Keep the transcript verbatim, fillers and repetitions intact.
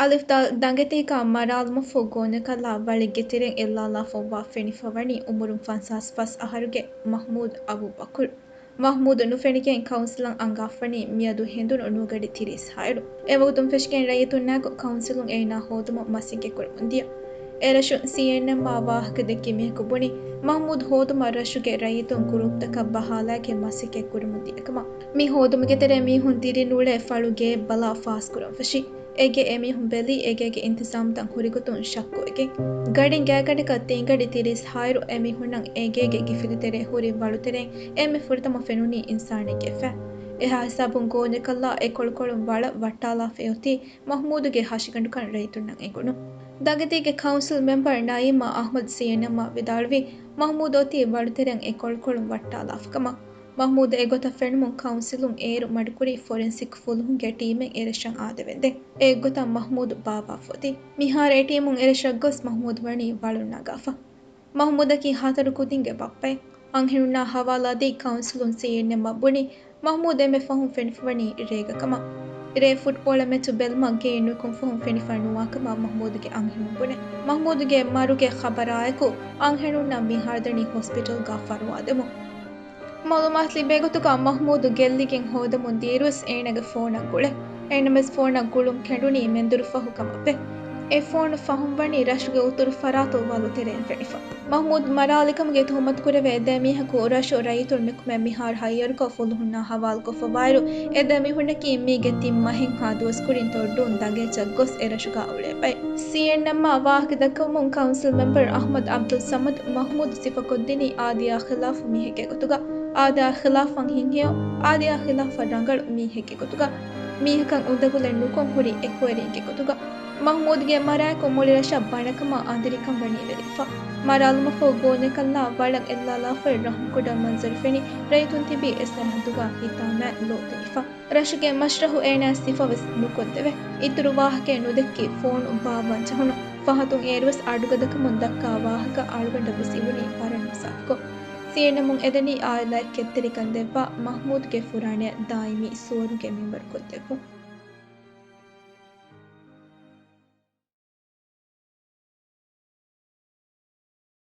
އަލިފް ދާލް ދަނގެތީގަ މަރާލުމަށްފަހު ގޯންޏަކަށްލާ ވަޅެއްގެ ތެރެއިން އެއްލާލާފައިވާ ފެނިފަ ވަނީ އުމުރުން ފަންސާސް ފަސް އަހަރުގެ މަހްމޫދު އަބޫބަކުރު. މަހްމޫދު ނުފެނިގެން ކައުންސިލަށް އަންގާފަނީ މިއަދު ހެނދުނު ނުވަގަޑި ތިރީސް ހައިރު. އެވަގުތުން ފެށިގެން ރައްޔިތުންނާއެކު ކައުންސިލުން އޭނާ ހޯދުމަށް މަސައްކަތްކުރަމުން ދިޔަ. އެރަށުން ސީއެންއެމްއާ ވާހަކަ ދެއްކި މީހަކު ބުނި، މަހްމޫދު ހޯދުމަށް ރަށުގެ ރައްޔިތުން ގުރޫޕްތަކަށް ބަހާލާގެން މަސައްކަތް ކުރަމުން ދިޔަ ކަމަށް. މި ހޯދުމުގެ ތެރޭ މީހުން ދިރިނޫޅޭ ފަޅު ގެއެއްބަލާ ފާސްކުރަން ފެށި. އޭގެ އެމީހުން ބެލީ އޭގޭގެ އިންތިޒާމްތައް ހުރިގޮތުން ޝައްކުވެގެން. ގަޑިން ގާތްގަނޑަކަށް ތިންގަޑި ތިރީސް ހާއިރު އެމީހުންނަށް އޭގޭގެ ގިފިލިތެރޭ ހުރި ވަޅުތެރެއިން އެންމެ ފުރަތަމަ ފެނުނީ އިންސާނެއްގެ ފައި. އެހާ ހިސާބުން ގޯންޏަކަށްލާ އެކޮޅުކޮޅުން ވަޅަށް ވައްޓާލާފައި އޮތީ މަހްމޫދުގެ ހަށިގަނޑުކަން ރައްޔިތުންނަށް އެނގުނު. ދަނގެތީގެ ކައުންސިލް މެމްބަރ ނައީމާ އަޙްމަދު ސީއެންއެމްއަށް ވިދާޅުވީ، މަހްމޫދު އޮތީ ވަޅުތެރެއިން އެކޮޅުކޮޅުން ވައްޓާލާފަ ކަމަށް. މަހްމޫދު އެގޮތަށް ފެނުމުން ކައުންސިލުން އޭރު މަޑުކުރީ ފޮރެންސިކް ފުލުހުންގެ ޓީމެއް އެރަށަށް އާދެވެންދެން. އެއްގޮތަށް މަހްމޫދު ބާވާފަ އޮތީ. މިހާރު އެ ޓީމުން އެރަށަށް ގޮސް މަހްމޫދު ވަނީ ވަޅުން ނަގާފަ. މަހްމޫދަކީ ހަތަރު ކުދިންގެ ބައްޕައެއް. އަންހެނުންނާ ހަވާލާދީ ކައުންސިލުން ސީއެންއެމްއަށް ބުނި، މަހްމޫދު އެންމެ ފަހުން ފެނިފަވަނީ ރޭގަ ކަމަށް. ރޭ ފުޓްބޯޅަ މެޗު ބެލުމަށް ގެއިން ނުކުން ފަހުން ފެނިފަ ނުވާ ކަމަށް މަހްމޫދުގެ އަންހެނުން ބުނެ. މަހްމޫދުގެ މަރުގެ ޚަބަރާއެކު އަންހެނުންނަށް މިހާރު ދަނީ ހޮސްޕިޓަލްގަ ފަރުވާ ދެމުން. މައުލޫމާތު ލިބޭ ގޮތުގަ މަހްމޫދު ގެއްލިގެން ހޯދަމުން ދިޔައިރުވެސް އޭނާގެ ފޯނަށް ގުޅޭ. އެހެންނަމަވެސް ފޯނަށް ގުޅުން ކެނޑުނީ މެންދުރުފަހު ކަމަށްވެ. އެ ފޯނު ފަހުން ވަނީ ރަށުގެ އުތުރު ފަރާތު ވަޅު ތެރެއިން ފެނިފަ. މަހްމޫދު މަރާލިކަމުގެ ތުހުމަތު ކުރެވޭ ދެ މީހަކު ރަށު ރައްޔިތުން ނިކުމެ މިހާރު ހައްޔަރުކޮށް ފުލުހުންނާ ހަވާލުކޮށްފަ ވާއިރު، އެ ދެ މީހުންނަކީ މީގެ ތިން މަހެއްހާ ދުވަސް ކުރިން ތޮއްޑޫން ދަނގައެއްޗަށް ގޮސް އެ ރަށުގަ އުޅޭ ބައެއް. ސީއެންއެމްއާ ވާހަކަ ދައްކަމުން ކައުންސިލް މެމްބަރު އަޙްމަދު އަބްދުލް ސަމަދު މަހްމޫދު ސިފަކޮށްދިނީ އާދަޔާ ޚިލާފު މީހެއްގެ ގޮތުގަ. އާދަޔާ ޚިލާފަށް ހިތްހެޔޮ، އާދަޔާ ޚިލާފަށް ރަނގަޅު މީހެއްގެ ގޮތުގަ. މީހަކަށް އުނދަގުލެއް ނުކޮށް ހުރި އެކުވެރިންގެ ގޮތުގަ. މަހްމޫދުގެ މަރާއެކު މުޅި ރަށަށް ބަނޑަކަމާ އަނދިރިކަން ވަނީ ވެރިފަ. މަރާލުމަށްފަހު ގޯންޏަކަށްލާ ވަޅަށް އެއްލާލާފައި ރަހުމްކުޑަ މަންޒަރު ފެނި ރައްޔިތުން ތިބީ އެ ސަރަހައްދުގަ ހިތާމައިން ލޯތިނިފަ. ރަށުގެ މަޝްރަހު އޭނާ ސިފަވެސް ނުކޮށްދެވޭ. އިތުރު ވާހަކައެއް ނުދެއްކި ފޯނު ބާއްވަން ޖެހުނު. ފަހަތުން އޭރުވެސް އަޑުގަދަކަމުން ދައްކާ ވާހަކަ އަޅުގަނޑަށްވެސް އިވުނީ ވަރަށް ނުސާފުކޮށް. ސީއެންއެމުން އެދެނީ އާއިލާއެއް ކެތްތެރިކަން ދެއްވާ މަހްމޫދުގެ ފުރާނަޔަށް ދާއިމީ ސުވަރުގެ މިންވަރު ކޮށްދެއްވުން.